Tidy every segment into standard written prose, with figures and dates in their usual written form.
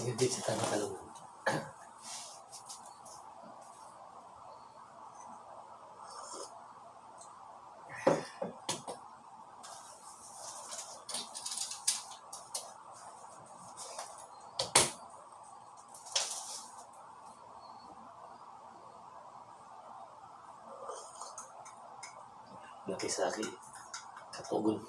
Nagigit sa tanang kalungan. Nakisaki. Katugon.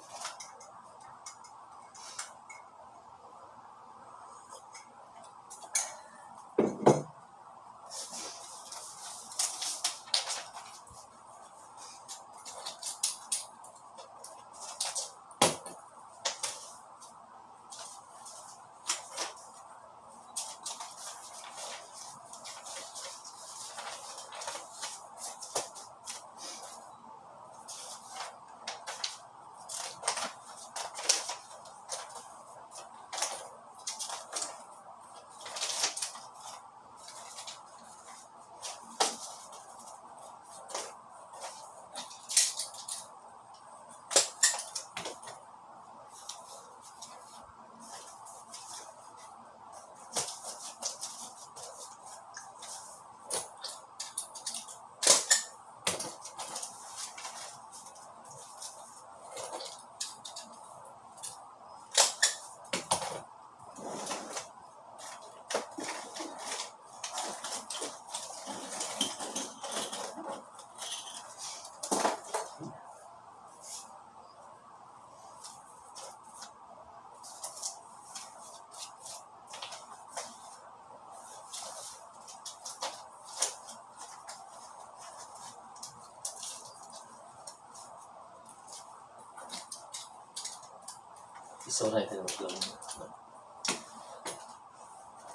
Isuray tayo ng lang.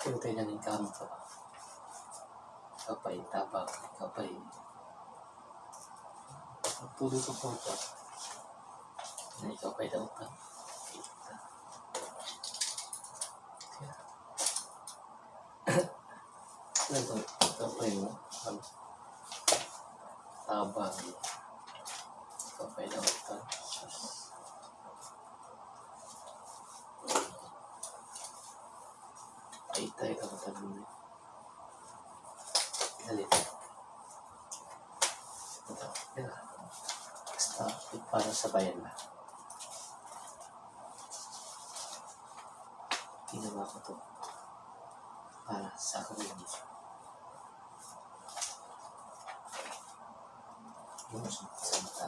Pero tayo nang kamot ka ba? Kapay tabak, kapay. Pagtuloy ko po ito. Na ikaw pa'y dautan. Kita. Kaya. Ano to? Ikaw pa'y mo. Ang tabang. Ikaw pa'y dautan. Sus. Ay, tayo ka matagal. Galit. Ito. Yan. Basta para sa bayan ba? Ginawa ko to para sa kanila. Yung sa mata.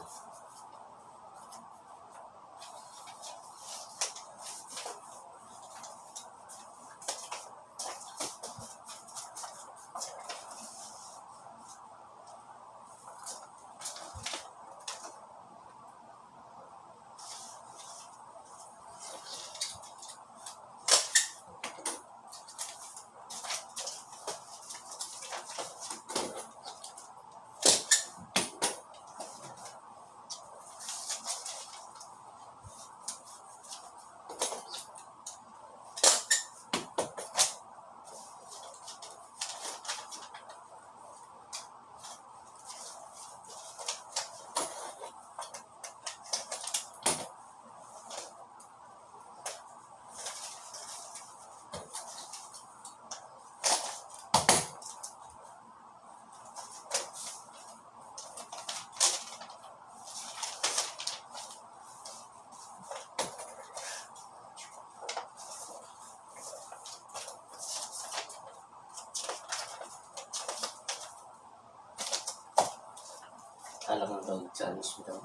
Alam mo daw, challenge mo daw.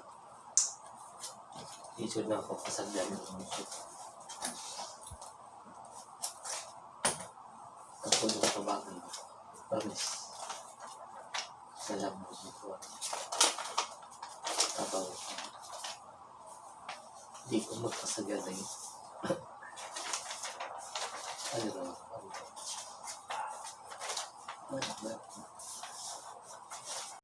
Teacher na ako, kasagdan ng music. Tapos yung tabakan. Promise. Salam mo dito. Tabaw. Hindi ko magkasagad eh. Ano ba? Ano ba?